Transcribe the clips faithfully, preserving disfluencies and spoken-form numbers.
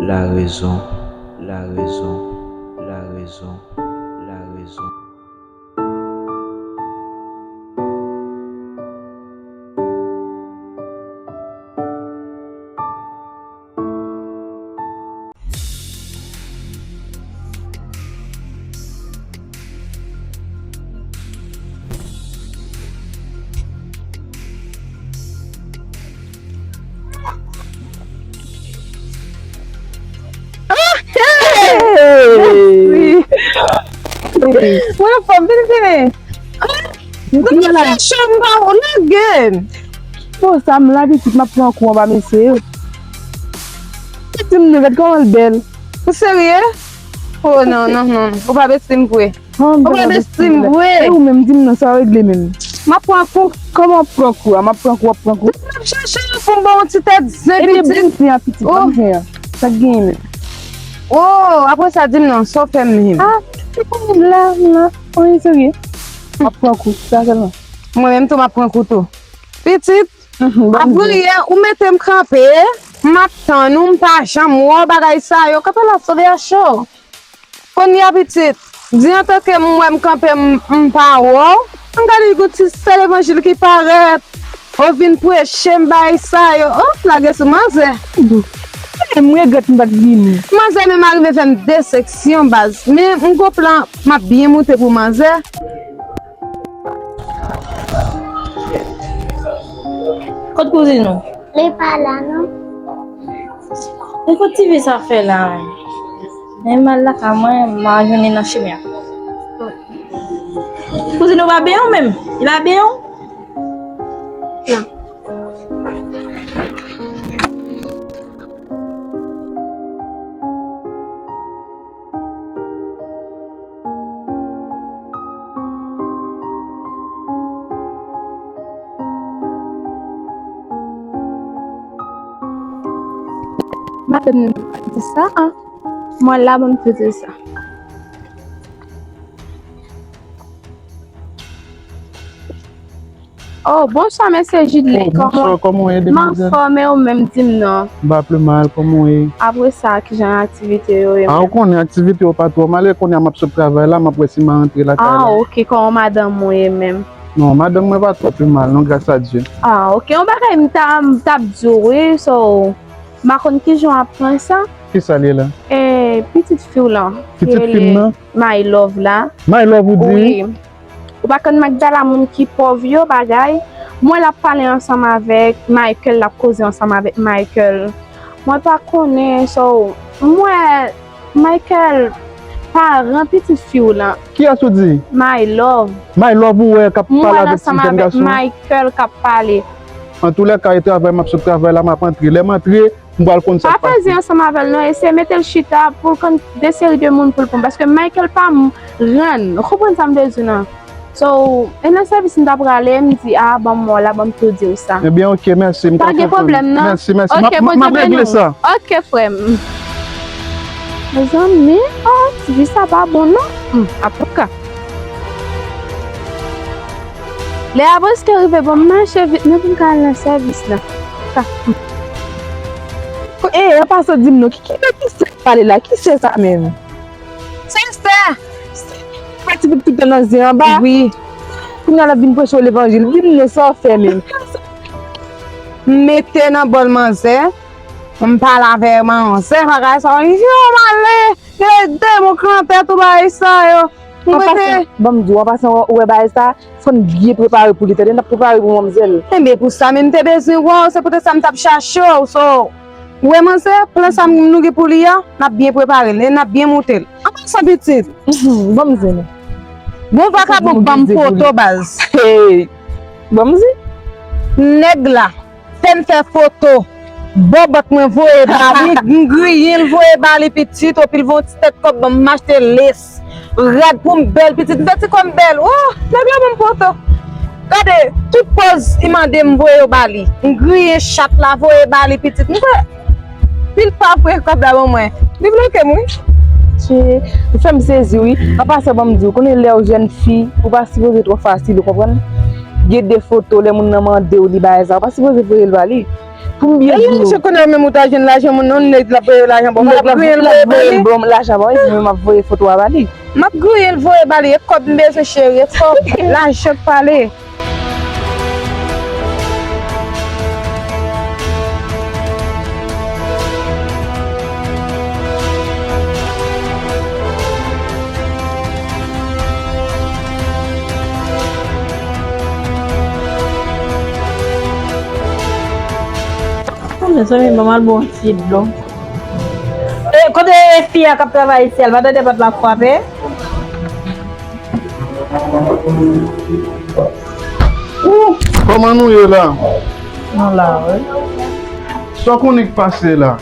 La raison, la raison, la raison, la raison. Mwen anfòm, vini, vini. Mwen chèche m pa wè, lage m. Bon, sa m la pitit, m ap pran kou anba mesye yo. Pitit m nan, gad kòman l bèl. Ou serye? Oh, non, non, non. Ou pa besti m vre. Ou pa besti m vre. E ou menm, di m non, sa w regle menm? M ap pran kou. Kòman w ap pran kou a? M ap pran kou, w ap pran kou. M ap chèche yo pou m ba w yon ti tèt zen pitit. Ebyen, ban m zen an, pitit, ban m zen an. Sa k genyen menm? Oh, apre sa, di m non, sa w fè m menm? Ah, ki pou m la, m la. Wi, serye. M ap pran kou, sa sèlman. Mwen menm tou, m ap pran kou tou. Pitit, avriye, ou mete m kanpe, m ap tann ou, m pa janm wè w, bagay sa yo. Kanpe la, sove a cho. Kounye a pitit, di antanke m wè m kanpe m, m pa wè w. M gade yon ti sè levanjil ki parèt. Ou vin preche m bay sa yo. Oh, lage sou manzè. M regrèt m pa t vini. Manzè menm arive fè m desepsyon baz. Men m gon plan, m ap byen moute pou manzè. Kot kouzin ou? Li pa la non. Men kot ti fi sa fè la menm? Men m al lakay mwen, m a jwenn li nan chimen an. Kouzin ou pa benyen w menm? Li pa benyen w? Non. Madanm nan di sa, an. Mwen la, ban m poze sa. Oh, bonswa, mesye Jidley. Oh, bonswa, kòman w ye, demwazèl? M anfòm, e ou menm, di m non. M pa pi mal, kòman w ye? Apre sa, kijan aktivite yo ye menm? Ah, ou konnen aktivite yo pa twò mal, e kounye a m ap sot travay la, m ap wè si m a rantre lakay la. Ah, ok, kòman madanm ou ye menm? Non, madanm mwen pa twò pi mal, non, gras a Dye. Ah, ok, yon bagay m ta, m t ap di w, wi, so, m pa konn kijan w ap pran sa. Kisa l ye la? E, pitit fi w lan, ki rele My Love la. My Love, ou di? Wi. Ou pa konn Magdala, moun ki pòv yo, bagay. Mwen l ap pale ansanm avèk Michael, l ap koze ansanm avèk Michael. Mwen pa konnen, so, mwen, Michael, paran pitit fi w lan. Kiyès ou di? My Love. My Love ou wè k ap pale avèk ti jèn gason? Mwen ansanm avèk Michael k ap pale. Antoulèka, e travay, m ap sot travay la, m ap antre. Lè m antre, m pral konn sa k pase. Pa fè zen ansanm avè l non, eseye mete l chita pou l konn de seri de moun pou l pran, paske Michael pa m-, rann, ou konprann sa m vle di w nan. So, e nan sèvis m ta prale, m di, a, ban m wè w la, ban m tou di w sa. Ebyen, ok, mèsi, m kontan. Pa gen pwoblèm non. Mèsi, mèsi. Ok, Bondye beni w. M ap regle sa. Ok, frè m. Mezanmi, oh, ti fi sa pa bon non. Hmm, avoka. Lè a prèske rive, bon, m mache vit men pou m ka al nan sèvis la. Ka. E, an pasan di m non, ki, ki, ki sè k pale la? Ki sè sa menm? Se Esther! Pati pou tout tan nan zen anba? Wi. Kounye a l ap vin preche w levanjil. Di m non sa w fè menm. M mete nan bòl manzè, m pale avè manzè, bagay sa yo, yo male, yo demon krantè tou bagay sa yo. An pasan, ban m di w, an pasan, ou wè bagay sa, fò n byen prepare pou li, tande, n ap prepare pou manmzèl. Enben, pou sa menm, m te bezwen wè w, se poutèt sa m t ap chache w, so, ou wè manzè, plan sa nou gen pou li a, n ap byen prepare l, n ap byen moute l. An pasan, pitit. Mhm, ban m zen. Bon, vakabon ban m poto, baz. Hey, ban m zen. Nèg la. Fè m fè foto. Bòbòt mwen voye ba li, m griyen l voye ba li pitit, epi l voye yon ti tèt kòb ban m, m achte les, rad pou m bèl pitit, m fè ti kò m bèl. Oh, nèg la ban m foto. Gade, tout pòz li mande m voye yo ba li. M griyen chat la voye ba li pitit. M fè, li pa voye kòb la ban mwen. Li bloke m wi. Che, ou fè m sezi wi. An pasan ban m di w, konnen lè w jèn fi, ou pa sipoze twò fasil, ou konprann? Gen de foto, lè moun nan mande w li bagay sa, ou pa sipoze voye l ba li. Pou m byen di w. Ebyen, se kounye a menm ou ta jwenn lajan moun, non, nèg la voye lajan ba w, l ap griyen l voye ba li. Bon, lajan ba w, epi mwen m ap voye foto a ba li. M ap griyen l voye ba li, e kòb m bezwen, cheri, e kòb. Lajan k pale. Mezanmi, ban m al bwè yon ti dlo. E, kote fi a k ap travay isi a, l pa tande pòt la ap frape? Ou, kòman nou ye la? Nou la, wi. Sa w konnen k pase la?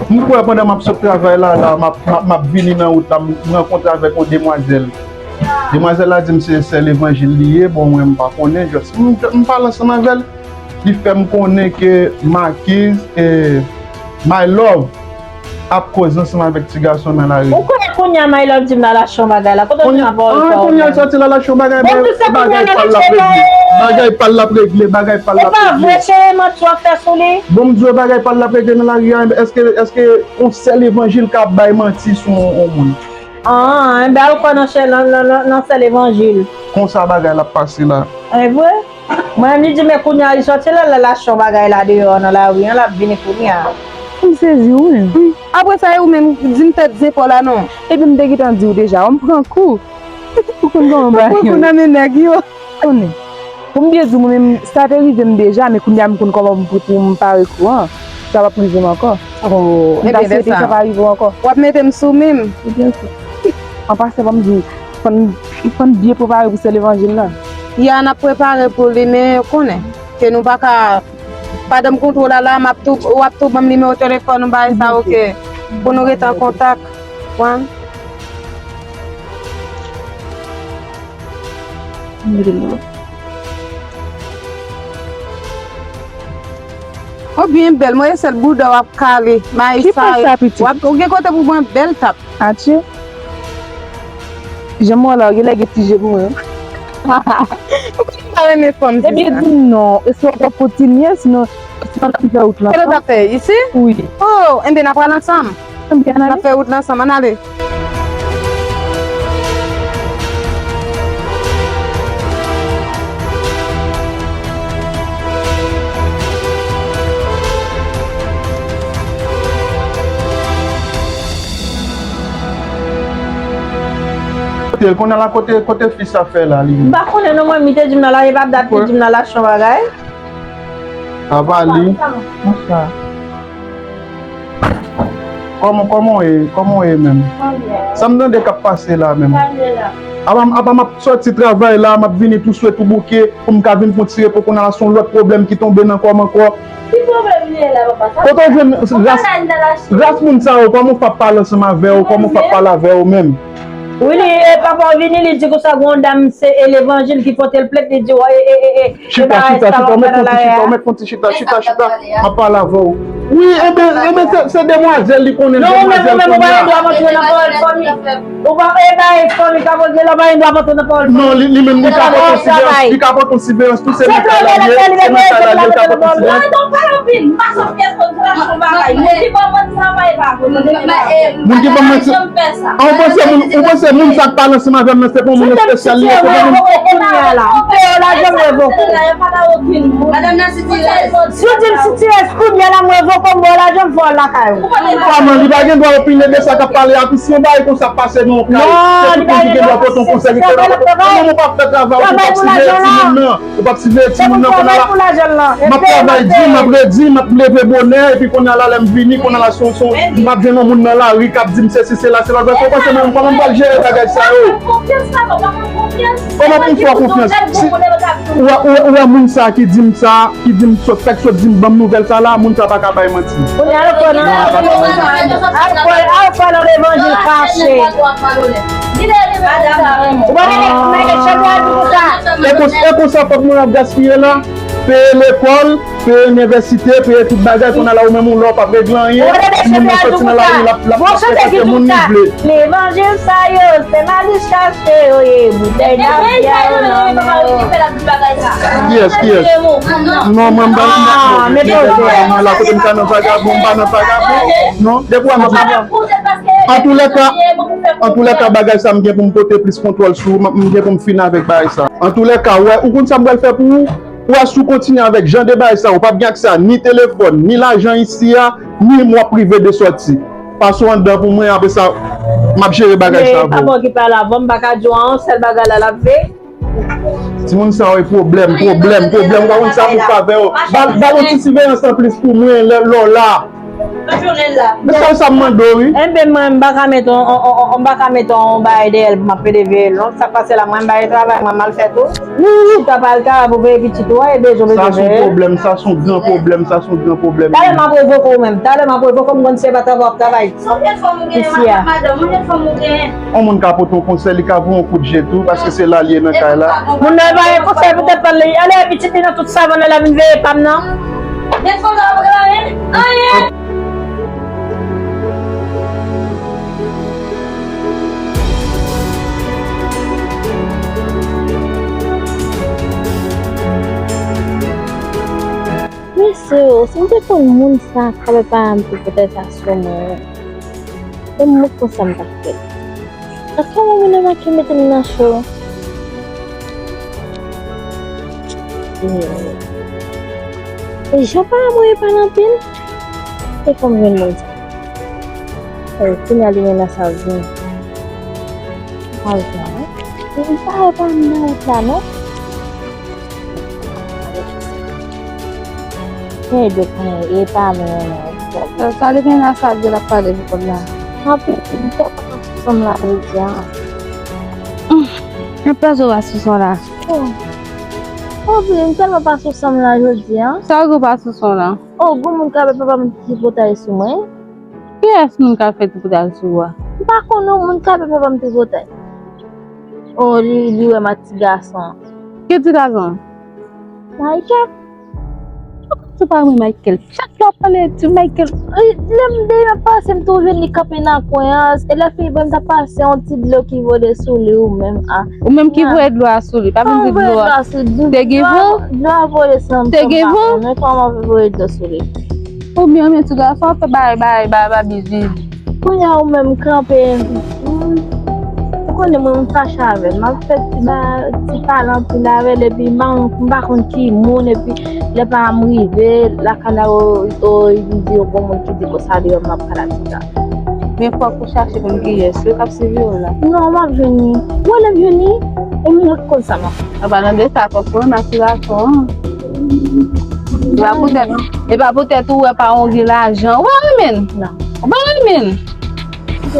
M kwè pandan m ap sot travay la, la, m ap, m ap, m ap vini nan wout la, m rankontre avèk yon demwazèl. Demwazèl la di m se sè levanjil li ye, bon, mwen m pa konnen, just, m, m pale ansanm avè l, li fè m konnen ke Makiz, eh, My Love, ap koze ansanm avèk ti gason nan lari. Ou konnen kounye a My Love di m l al achte yon bagay la. Kote w jwenn pawòl sa yo menm? Kounye a l sòti l al achte yon bagay, bagay pa l l ap regle. Bagay pa l l ap regle, bagay pa l l ap regle. E pa vre, se manti w ap fè sou li. Bon, m di w bagay pa l l ap regle nan lari a, èske, èske yon sè levanjil ka bay manti sou yon, yon moun? An, enben al kwè nan sè, nan, nan, nan, nan sè levanjil. Konsa bagay la ap pase la. E vre? Mwen menm li di men kounye a li sòti la, l al achte yon bagay la deyò nan lari an, l ap vini kounye a. M sezi wi. Apre sa e ou menm, di m tèt zen pa w la non. Epi m te gentan di w deja, w m pran kou. Ou konn kòman bagay yo. Ou pran kou nan men nèg yo. Konnen. Pou m byen di w mwen menm, sa te rive m deja, men kounye a m konn kòman pou, pou m pare kou an. Sa p ap rive m ankò. Oh, m ta swete sa pa rive w ankò. W ap mete m sou men m. Byen si. An pasan, ban m di w, fò n, fò n byen prepare pou sè levanjil la. Ya, n ap prepare pou li, men ou konnen ke nou pa ka, pandan m kontwòl la, la, m ap tou, w ap tou ban m nimewo telefòn ou, bagay sa, oke. Pou nou rete an kontak. Wan. Ou byen bèl, mwen e sèl bouda w ap kale, mayi sa yo. Ki fè sa, pitit? W ap, ou gen kote pou mwen bèl tap. Atye. Jan m wè w la, ou genlè gen ti je pou mwen. Ou konn m pa renmen fanm. Ebyen, di m non, e si w ap fè w ti nyès, sinon, sinon n ap fè wout la ansanm. Kote w t ap fè? Isi? Wi. Oh, enben, n a pral ansanm. Ann ale. N ap fè wout la ansanm, ann ale. Kote l, kounye a la, kote, kote fi sa fè la, li menm? M pa konnen non, mwen, li te di m nan la, e pa dat li di m nan la, achte yon bagay. Apa li? Bonswa. Kòman, kòman w ye? Kòman w ye menm? Mwen byen. Sa m tande k ap pase la menm? Sa m ye la. Apa, apa m ap sòti travay la, m ap vini tou swe tou bouke, pou m ka vin pran ti repo kounye a la, se yon lòt pwoblèm ki tonbe nan kò m ankò. Ki pwoblèm li ye la, papa? Sa kote w jwenn ras, ras moun sa yo? Kòman w fè ap pale ansanm avè yo? Kòman w fè ap pale avè yo menm? Wi, li, e, papa w vini, li di konsa, gon dam, se, e, levanjil ki pote l plent, li di, e, e, e, e, Chita, chita, chita, ou mèt fon ti chita, ou mèt fon ti chita, chita, chita. M ap pale avè w. Wi, enben, enben, se, se demwazèl li konnen, demwazèl konnen a. Non, ou menm, ou menm, ou pa gen dwa rantre nan pawòl fanmi. Ou pa, e, bay fanmi ka poze, lè w pa gen dwa rantre nan pawòl fanmi. Non, li, li menm, li ka pote yon siveyans, li ka pote yon siveyans tou, se nan kay la li ye, se nan kay la li ye, li ka pote yon siveyans. Non, non, pa anpil, m pa sot pyès konn fè yon bagay. Moun ki ban mwen travay pa vre. Moun ki ban mwen travay. An, ou panse moun, ou panse moun sa k pale ansanm avè m nan, se pa yon moun espesyal li ye, se pa yon moun. Madanm nan sitirèz. Si w di m sitirèz, kounye a la m revoke w, m ba w lajan, m fè w al lakay ou. Kòman li pa gen dwa opine de sa k ap pale a tou? Si yon bagay konsa pase nan yon kay, se tout moun ki gen dwa pote yon konsèy, ki gen dwa pote yon konsèy. Kòman w pa fè travay ou pou w ap siveye timoun nan? Ou p ap siveye timoun nan kounye a la. M ap travay di, m ap redi, m ap leve bonè, epi kounye a la, lè m vini, kounye a la, se yon, se yon, m ap jwenn yon moun nan lari k ap di m sesi, sela, sela. Ou panse mwen, kòman m pral jere bagay sa yo? Kòman pou m fè w konfyans? Si, ou wè, ou wè, ou wè moun sa ki di m sa, ki di m sot, fèk sot di m, ban m nouvèl sa la, moun sa pa ka bay manti. Kounye a, al kwè nan, al kwè, al kwè nan levanjil kache. Ou pa mete, mete chanpyonat pou sa. E kon, e konsa fòk moun ap gaspiye la, peye lekòl, peye inivèsite, peye tout bagay, kounye a la ou menm ou la w p ap regle anyen, timoun nan soti nan lari, l ap, l ap, l ap frekante moun li vle. Levanjil sa yo, se malis kache yo ye, boutèy n ap fè yo nan men yo. Kiyès, kiyès? Non, mwen, m pa nan vagabon. Mwen la kote m ka nan vagabon, m pa nan vagabon. Non, depi w ap di. Antoulèka, antoulèka, bagay sa, m gen pou m pote plis kontwòl sou, m, m gen pou m fini avèk bagay sa. Antoulèka, wè, ou konn sa m pral fè pou ou? Ou wè, si w kontinye avèk jan de bagay sa, ou p ap gen aksè a ni telefòn, ni lajan isi a, ni w ap prive de sòti. Pase w anndan pou mwen, apre sa, m ap jere bagay sa pou ou. Papa okipe al avè m, m pa ka di w yon sèl bagay la, l ap veye. Timoun sa yo e pwoblèm, pwoblèm, pwoblèm. Ou pa konn sa pou fè avè yo. Ba, ba yo ti siveyans anplis pou mwen, lè, lè w la. Men sa, sa m mande w, wi. Enben, mwen, m pa ka mete on, on, on, on, m pa ka mete on bagay dèyè l pou m ap rete veye l, non. Sa k pase la, mwen, m bay travay, mwen, m al fè tou. Si w ta pa al travay pou veye pitit ou a, e bezwen, bezwen veye l. Sa se yon pwoblèm, sa se yon gran pwoblèm, sa se yon gran pwoblèm. Talè m ap revoke w menm, talè m ap revoke w, m konn si e pa travay w ap travay. Isi a. On moun ka pote yon konsèy, li ka voye yon kout je tou, paske se la l ye nan kay la. Moun nan pa gen konsèy poutèt pa l, li ale pitit li nan tout savann nan, l a vin veye pa m nan. Mesye, si m te konn moun sa k ap pale m pou pote sa sou mwen. E mwen konsa m t ap fè. Ak kòman moun nan make mete m nan cho? E jan pa mwen e pale anpil. E fò m jwenn moun sa. E kounye a li menm nan sa vin. Pral pran, wi. E m pa wè pa m nan wout la, non. Gen de pwen, e pa mwen, non. Sa li gen la, sa l di l ap pale pou kòb la. Anpil, m tèlman pa sou san m la jodi a. Anpil, sa w pa sou san la. Oh. Oh, vre, m tèlman pa sou san m la jodi a. Sa w gen w pa sou san la? Oh, gon moun k ap papa m tripotay sou mwen. Kiyès moun k ap fè tripotay sou ou a? M pa konn non, moun k ap papa m tripotay. Oh, li, li wè m ak ti gason an. Ki ti gason? Michael. Ou pa renmen Michael? Chak lè w ap pale de Michael. Lè m dèyè m ap pase, m tou jwenn li kanpe nan kwen an. E lè fini, bon, m t ap pase yon ti dlo ki vole sou li ou menm a. Ou menm ki voye dlo a sou li, pa vin di dlo a. Te gen van? Dlo a vole san m. Te gen van? Men kòman voye dlo sou li? Oubyen, men ti gason ap fè bay, bay, bay, bay, bizniz. Kounye a ou menm kanpe, mm, ou konnen mwen, m fache avè l. M ap fè ti ba, ti pale anpil avè l, epi m pa, m pa konn ki moun, epi lè pa m rive lakay la, o, o, li di yo gon moun ki di konsa li wè m ap pale ak ti gason. Men fòk ou chache konn kiyès, yo k ap siveye w la. Non, m ap jwenn li. Ou wè lè m jwenn li, e mwen k konn sa m ap fè. A pa nan de sa, fòk ou renmen ak ti gason an. E pa poutèt, e pa poutèt ou wè pa yon gen lajan. Ou pa renmen l? Non. Ou pa renmen l?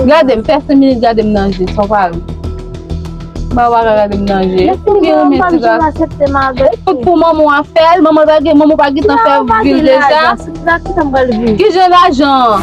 Gade m, fè senk minit gade m nan je, san pale. Ba ou pa ka gade m nan je. Ou ki renmen ti gason. Tout pou manman w ap fè l, manman pa gen, manman pa gen tan fè vil deja. Kijan lajan an?